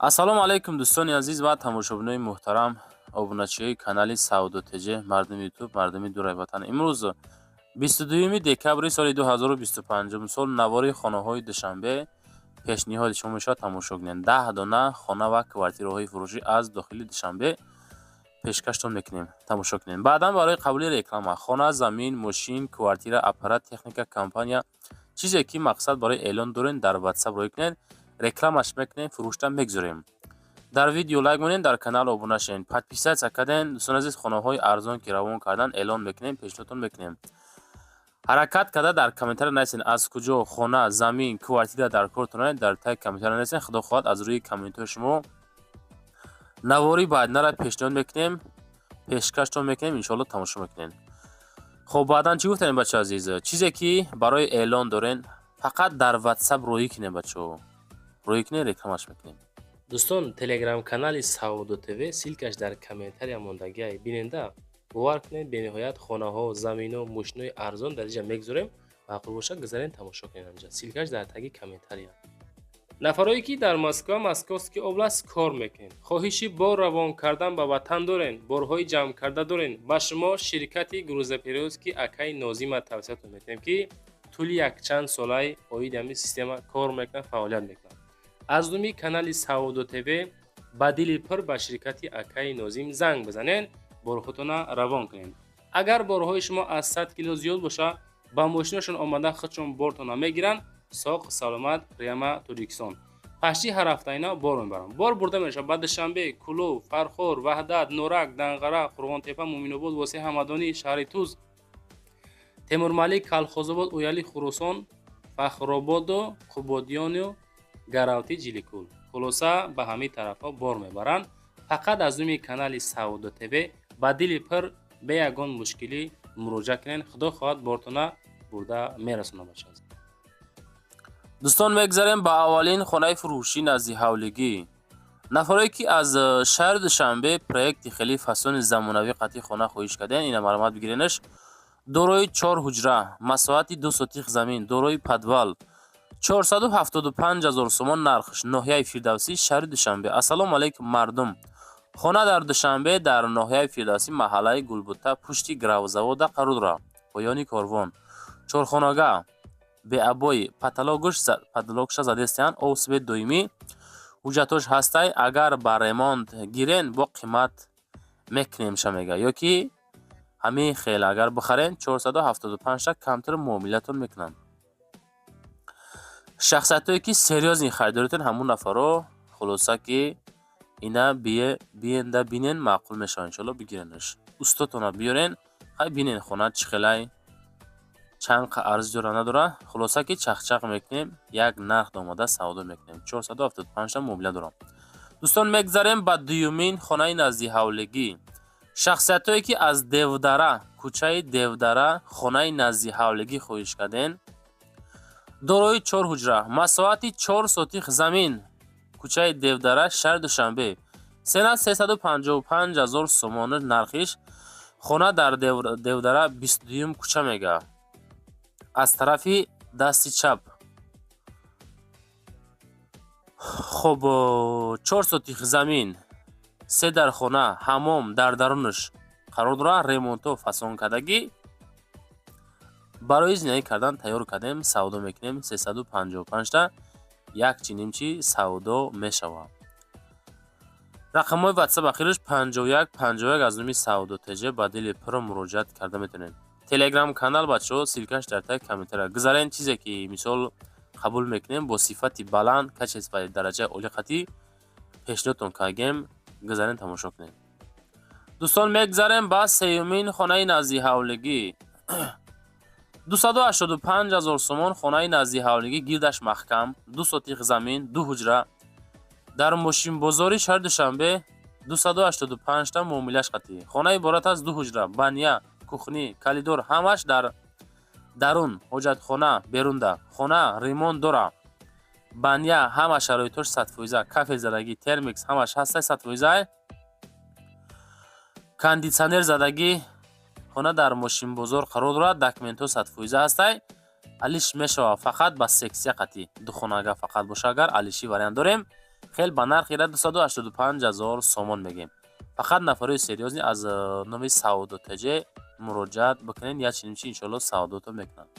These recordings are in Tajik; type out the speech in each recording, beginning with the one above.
Ассалому алайкум, дӯстони азиз ва тамошобинони муҳтарам, обуначиҳои канали Савдо ТЖ, мардуми Ютуб, мардуми дураи ватан. Имрӯз 22 декабри соли 2025 сол навори хонаҳои Душанбе пешниҳоди шумо мешавад. Тамошо кунед, 10 дона хона ва квартираҳои фурӯшӣ аз дохили Душанбе пешкаштон мекунем. Тамошо кунед. Баъдан барои қабули реклама, хона, замин, мошин, квартира, аппарат, техника, компания, чизе ки мақсад барои эълон дорен, дар Ватсап роҳӣ кунед, рекламаш мекунем, фурӯшта мегузорем. Дар видео лайк монед, дар канал обуна шавед, подписаться карден. Дӯстони азиз, хонаҳои арзон ки равон кардан, эълон мекунем, пешниҳодтон мекунем. Ҳаракат карда дар комментария нависед, аз куҷо хона, замин, квартира дар кортон. Дар таги комментария нависед. Худо хоҳад, аз рӯи комментҳои шумо навори баъдинара пешниҳод мекунем, пешкаштон мекунем, иншоалло тамошо мекунем. Хоб, баъдан чӣ гуфтем, бача азиз? Чизе ки барои эълон дорен, фақат дар Ватсап роҳӣ кунем, бачаҳо, роҳӣ кунем, рекламаш мекунем. Дӯстон, телеграм-канали Савдо ТВ, ссылкаш дар комментария мондагиай, биненда. Бовар кунед, бениҳоят хонаҳо, замино, мошинои арзон дар инҷа мегузорем. Маъқул бошад, гузарен, тамошо кунед. Анҷа ссылкаш дар таги комментария. Нафарое ки дар Москва, Московский область кор мекунед, хоҳиши бор равон кардан ба ватан дорен, борҳои ҷамъкарда дорен, ба шумо ширкати грузоперевозки акаи Нозима тавсиятон метиҳем, ки тӯли якчанд солаи оиди ҳамин система кор мекунад, фаъолият мекунад. Аз номи канали Савдо ТВ ба дили пур ба ширкати акаи Нозим занг бизанед, борҳотона равон кунед. Агар борҳои шумо аз 100 кило зиёд бошад, ба мошинашон омада, худшон бортона мегиранд, соқ саломат прямо Тоҷикистон. Пашти ҳар ҳафта ина бор мебаранд. Бор бурда мешавад ба Душанбе, Кӯлоб, Фархор, Ваҳдат, Норак, Данғара, Қурғонтепа, Муъминобод, Восеъ, Ҳамадонӣ, шаҳри Туз, Темурмалик, Калхозобод, Ояли, Хуросон, Фахрободу Қубодиёну Гаравти, Ҷиликул. Хулоса, ба ҳамин тарафҳо бор мебаранд. Фақат аз номи канали Савдо ТВ ба дили пур, бе ягон мушкилӣ муроҷиат кунед. Худо хоҳад, бортона бурда мерасонад, бача. Дӯстон, мегзарем ба аввалин хонаи фурӯшӣ назди ҳавлигӣ. Нафарое ки аз шаҳри Душанбе проекти хеле фасони замонавӣ қатъи хона хоҳиш кардем, ина марҳамат, бигиренаш. Дорои чор ҳуҷра, масоҳати 2 сотих замин, дорои подвал, 475 ҳазор сомон нархш, ноҳияи Фирдавсӣ, шаҳри Душанбе. Ассалому алайкум, мардум! Хона дар Душанбе, дар ноҳияи Фирдавсӣ, маҳаллаи Гулбута, пушти гравзавода қарор дорад, поёни корвон. Чорхонага, беобои, потолокша задестиян, об, свет доимӣ, ҳуҷҷатош ҳастай. Агар ба ремонт гирен, бо қимат мекунемша, мега, ё ки ҳамин хел агар бихарен, 475 та камтар муомилатон мекунанд. Шахсиятое ки серьёзный харидоритон, ҳамун нафаро, хулоса ки ина биенда бинен, маъқул мешавад, иншоалло бигиренаш. Устодтона биёрен, хай, бинен хона чӣ хелай, чанд арзиш дора, надора. Хулоса ки чахчақ мекунем, як нарх омада савдо мекунем. 475 та муомила дорам. Дӯстон, мегзарем ба дуюмин хонаи назди ҳавлигӣ. Шахсиятое ки аз Девдара, кӯчаи Девдара, хонаи назди ҳавлигӣ хоҳиш кардем, дорои чор ҳуҷра, масоҳати 4 сотих замин, кӯчаи Девдара, шаҳри Душанбе, сена 355 ҳазор сомона нархиш. Хона дар Девдара, 22-юм кӯча мега, аз тарафи дасти чап. Хоб, 4 сотих замин, се дархона, ҳаммом дар дарунаш қарор дорад. Ремонтҳо фасонкардагӣ, барои зиндагӣ кардан тайёр кардем, савдо мекунем. 355 та як чи нимчи савдо мешавад. Рақамҳои Ватсап ахираш 51 51. Аз номи Савдо ТЖ ба дили пурро муроҷиат карда метавонед. Телеграм канал, бачаҳо, ссылкаш дар таги комментария. Гузарен, чизе ки мисол қабул мекунем, бо сифати баланд, качествои дараҷаи олӣ қатъӣ пешниҳодтон кардем. Гузарен, тамошо кунед. Дӯстон, мегзарем ба сеюмин хонаи назди ҳавлигӣ. 285 ҳазор сомон хонаи назди ҳавлигӣ, гирдаш маҳкам, 2 сотих замин, ду ҳуҷра, дар мошинбозори шаҳри Душанбе, 285 та муомилаш қатъӣ. Хона иборат аз ду ҳуҷра, баня, кухня, коридор, ҳамаш дар дарун, ҳоҷатхона берунда. Хона ремонт дора, баня, ҳама шароитош 100%, кафел задагӣ, термикс ҳамаш ҳастай, 100%, кондитсионер задагӣ. Хона дар мошинбозор қарор дорад, документҳо 100% ҳастай. Алиш мешавад фақат ба сексия қатъӣ, духонага фақат боша, агар алиши вариант дорем. Хел ба нархи 285 000 сомон мегем. Фақат нафарои серьёзный аз номи Савдо ТЖ муроҷиат бикунед, як чинимчи иншоалло савдото мекунанд.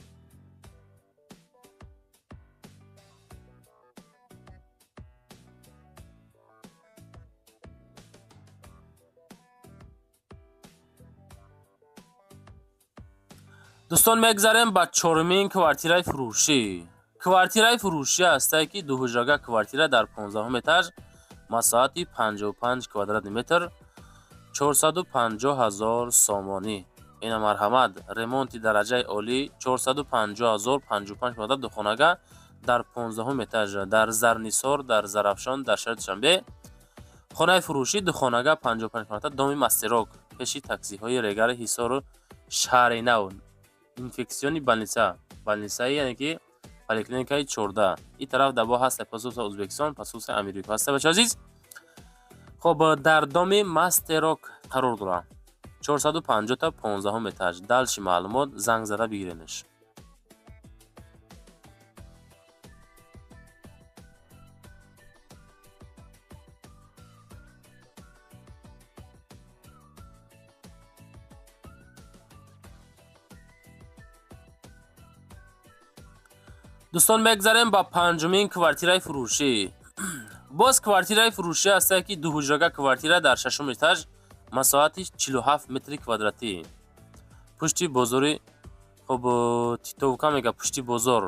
Дӯстон, мегзарем ба чорумин квартираи фурӯшӣ. Квартираи фурӯшӣ ҳастае, ки дуҳуҷрага квартира дар 15 этаж, масоҳати 55 квадратный метр, 450 000 сомонӣ. Ина марҳамат, ремонти дараҷаи олӣ, 450 000, 55 квадрат, духонага дар 15 этаж, дар Зарнисор, дар Зарафшон, дар шаҳри Душанбе. Хонаи фурӯшӣ духонага 55 квадрат, доми Мастерок, пеши таксиҳои Регари Ҳисору Шаҳри Нав, инфекционный больница, больницаи, яъне ки поликлиникаи 14. Ин тараф даво ҳаста посольство Ӯзбекистон, посольство Америка ҳаста, бача азиз. Хоб, дар доми Мастерок қарор дорад. 450 та, 15 этаж. Дальше маълумот занг зада бигиренаш. Дӯстон, мегзарем ба панҷумин квартираи фурӯшӣ. Боз квартираи фурӯшӣ ҳастае, ки дуҳуҷрага квартира дар шашум этаж, масоҳати 47 метри квадратӣ, пушти бозори, хоб, Титовка мега, пушти бозор,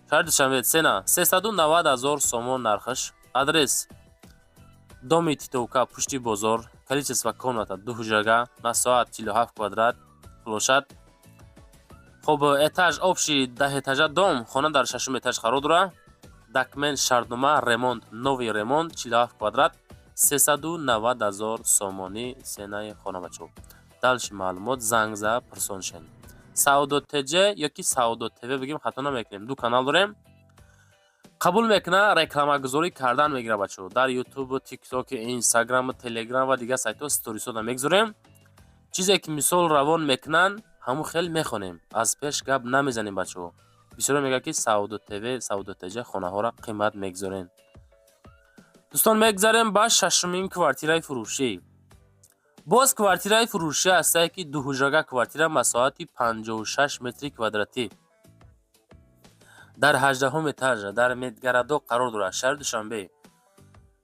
шаҳри Душанбе. Цена 390 000 сомон нархаш. Адрес: доми Титовка, пушти бозор. Количество комната дуҳуҷрага, масоҳат 47 квадрат площадь. Хоб, этаж общий 10 этажа дом, хона дар шашум этаж қарор дорад. Документ, шартнома, ремонт, новый ремонт, 47 квадрат, 390 000 сомонӣ ценаи хона, бачаҳо. Дальше маълумот занг за пурсон шен. Савдо ТЖ ёки Савдо ТВ бигем, хато намекунем. Ду канал дорем. Қабул мекуна, рекламагузорӣ кардан мегира, бачаҳо. Дар Ютуб, Тикток, Инстаграм, Телеграм ва дигар сайтҳо сторисода мегузорем. Чизе ки мисол равон мекунанд, ҳамун хел мехонем, аз пеш гап намезанем, бачаҳо. Бисёре мегӯяд, ки Савдо ТВ, Савдо ТЖ хонаҳоро қимат мегузорем. Дӯстон, мегзарем ба шашумин квартираи фурӯшӣ. Боз квартираи фурӯшӣ ҳастае, ки дуҳуҷрага квартира, масоҳати 56 метри квадратӣ, дар 18 этаж, дар Медгородок қарор дорад, шаҳри Душанбе.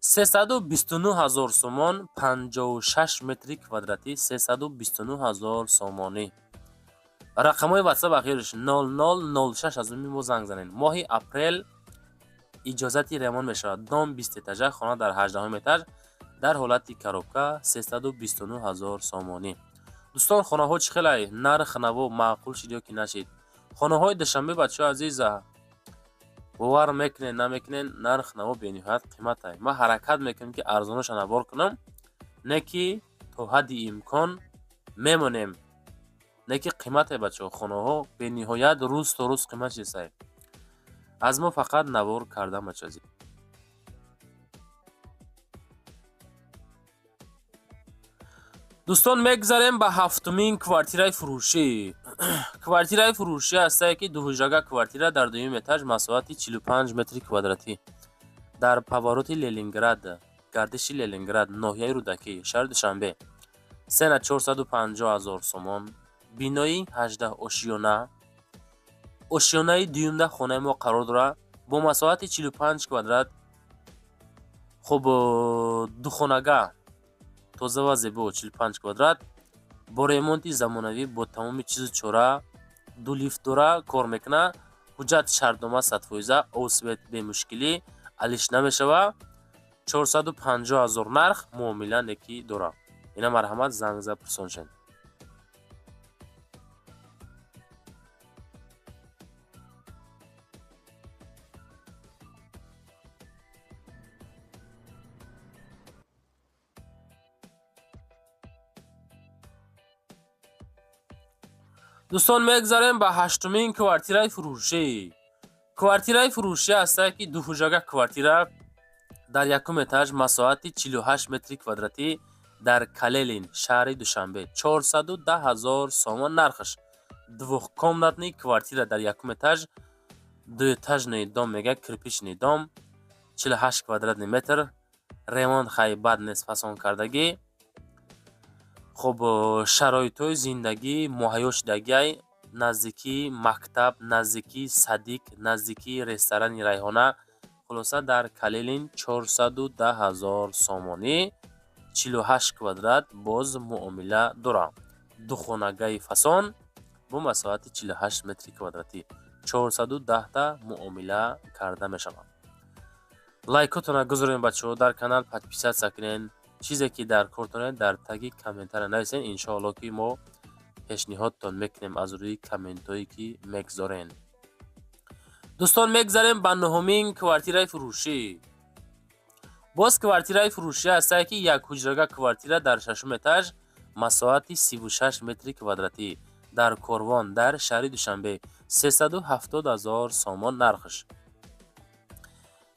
329 000 сомон, 56 метри квадратӣ, 329 000 сомонӣ. Рақамҳои ватсап ахирш 0006, аз мо занг занед. Моҳи апрел иҷозати ремонт мешавад. Дом 20 этажа, хона дар 18 этаж, дар ҳолати коробка, 329 000 сомонӣ. Дӯстон, хонаҳо чӣ хелай? Нарх наво маъқул шид ё ки нашид? Хонаҳои Душанбе, бачаҳо азиза, бовар мекунед, намекунед, нарх наво бениҳоят қиматай. Ман ҳаракат мекунем, ки арзонаша навор кунам, не ки то ҳадди имкон мемонем, не ки қимате, бачаҳо. Хонаҳо бениҳоят рӯз то рӯз қимат шидасай. Аз мо фақат навор кардан, бачаҳо азиз. Дӯстон, мегзарем ба ҳафтумин квартираи фурӯшӣ. Квартираи фурӯшӣ ҳастае, ки дуҳуҷрага квартира дар дуюм этаж, масоҳати 45 метри квадратӣ, дар повороти Ленинград, гардиши Ленинград, ноҳияи Рӯдакӣ, шаҳри Душанбе. Цена 450 000 сомон. Бинои 18 ошёна, ошёнаи дуюмда хонаи мо қарор дорад бо масоҳати 45 квадрат. Хуб, духонага тоза ва зебо, 45 квадрат, бо ремонти замонавӣ, бо тамоми чизу чора, ду лифт дора, кор мекунад. Ҳуҷҷат, шартнома 100%, об, свет бемушкилӣ, алиш намешавад. 450 000 нарх, муомила некӣ дорад. Ина марҳамат, занг за пурсон шавед. Дӯстон, мегзарем ба ҳаштумин квартираи фурӯшӣ. Квартираи фурӯшӣ ҳастае, ки дуҳуҷрага квартира дар якум этаж, масоҳати 48 метри квадратӣ, дар Калелин, шаҳри Душанбе, 410 000 сомон нархаш. Двухкомнатный квартира дар якум этаж, двуэтажный дом мега, кирпичный дом, 48 квадратный метр. Ремонт хай бад нест, фасон кардагӣ. Хуб, шароитҳои зиндагӣ муҳайё шудагиай: наздикии мактаб, наздикии садик, наздикии ресторани «Райҳона». Хулоса, дар Калинин 410 ҳазор сомонӣ, 48 квадрат, боз муомила дорам. Духонагаи фасон бо масоҳати 48 метри квадратӣ, 410-та муомила карда мешавад. Лайкотона гузорем, бачаҳо, дар канал подписаться кунен. Чизе ки дар кортоне, дар таги комментария нависен. Иншоалло, ки мо пешниҳодтон мекунем аз рӯи комментҳое, ки мегзорен. Дӯстон, мегзарем ба нуҳумин квартираи фурӯшӣ. Боз квартираи фурӯшӣ ҳастае, ки як ҳуҷрага квартира дар шашум этаж, масоҳати 36 метри квадратӣ, дар Корвон, дар шаҳри Душанбе, 370 ҳазор сомон нархш.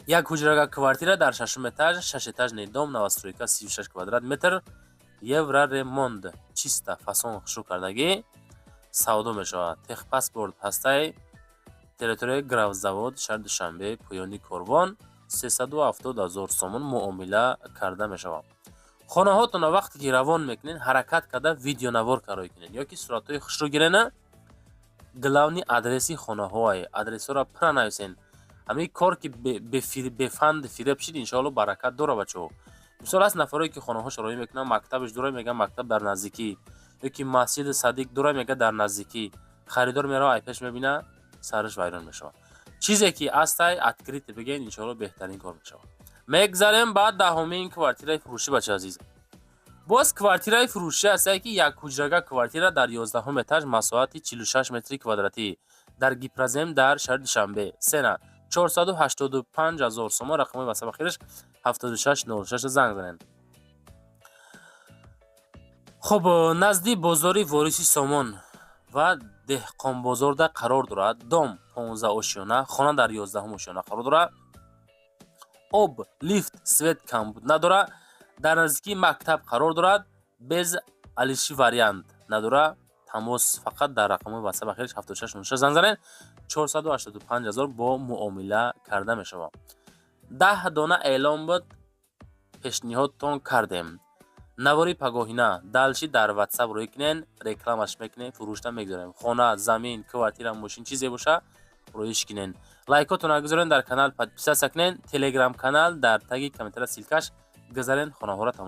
Як ҳуҷрага квартира дар шашум этаж, шашэтажный дом, новостройка, 36 квадрат метр, евроремонт, чисто, фасон, хушрӯ кардагӣ савдо мешавад. Техпаспорт ҳастай. Территорияи Графзавод, шаҳри Душанбе, поёни Корвон, 370 ҳазор сомон, муомила карда мешавад. Хонаҳотонро вақте ки равон мекунед, ҳаракат карда видеонавор карой кунед ё ки суратҳои хушрӯ гирена. Главный адреси хонаҳое, адресҳоро пурра нависен. Ҳамин кор ки бефанду фиреб шид, иншоалло, баракат дора, бачаҳо. Мисол, аст нафарое, ки хонаҳошо роҳӣ мекунанд, мактабаш дура, мегӯяд, мактаб дар наздикӣ ё ки масҷиду садик дура, мегӯяд, дар наздикӣ. Харидор мерава, айпеш мебина, сараш вайрон мешавад. Чизе ки астай, открытый бигӯен, иншоалло, беҳтарин кор мешавад. Мегзарем ба 10-умин квартираи фурӯшӣ, бача азиз. Боз квартираи фурӯшӣ ҳастае, ки як ҳуҷрага квартира дар 11-ум этаж, масоҳати 46 метри квадратӣ, дар Гипрозем, дар шаҳри Душанбе. Цена 485 ҳазор сомон. Рақамҳои ватсап ахираш 7606, занг занед. Хуб, назди бозори Вориси Сомон ва Деҳқонбозорда қарор дорад. Дом 15 ошёна, хона дар 11-ум ошёна қарор дорад. Об, лифт, свет камбуд надорад. Дар наздикии мактаб қарор дорад. Без алиши вариант надорад. Тамос фақат дар рақамҳои ватсап ахираш 7606 занг занед. 485 ҳазор бо муомила карда мешавад. 10 дона эълон буд, пешниҳодтон кардем. Навори пагоҳина дальше дар ватсап рӯй кунен, рекламаш мекунем, фурӯшта мегузорем. Хона, замин, квартира, мошин, чизе боша, роиш кунен. Лайкотона гузорен, дар канал подписаться кунен. Телеграм канал дар таги комментария ссылкаш, гузарен, хонаҳоро.